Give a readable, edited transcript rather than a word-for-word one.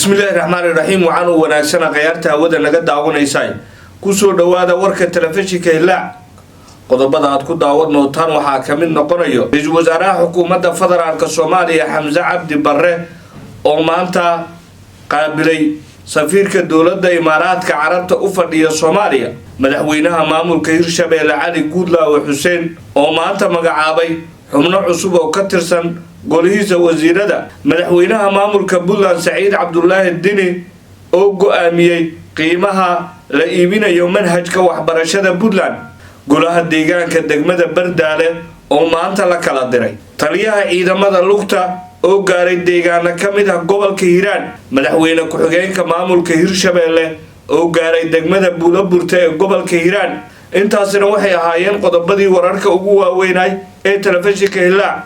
Bismillaahi raxmaani raxiim. Waxaan u wanaagsana khayaarta hawada naga daawanaysaa, kusoo dhawaada warka telefishinka Hilaac. Qodobada aad ku daawan doontaan waxaa ka mid noqonayo ra-iisul wasaaraha xukuumadda federaalka Soomaaliya Xamse Cabdi Barre oo maanta qaabilay safiirka dowladda Imaaraadka Carabta u fadhiya Soomaaliya, madaxweynaha maamulka Hirshabeelle Cali Guudlaawe Xuseen oo maanta magacaabay xubno cusub oo ka tirsan golihiisa wasiirada, madaxweynaha maamulka Puntland Saciid Cabdulaahi Dini oo go-aamiyey qiimaha la iibinayo manhajka waxbarashada Puntland, golaha deegaanka degmada Bardaale oo maanta la kala diray, taliyaha ciidamada lugta oo gaaray deegaano ka mid ah gobolka Hiiraan, madaxweyne ku-xigeenka maamulka Hirshabeelle oo gaaray degmada Buulaburta ee gobolka Hiiraan. Intaasina waxay ahaayeen qodobadii wararka ugu waaweynay ee telefishinka Hilaac.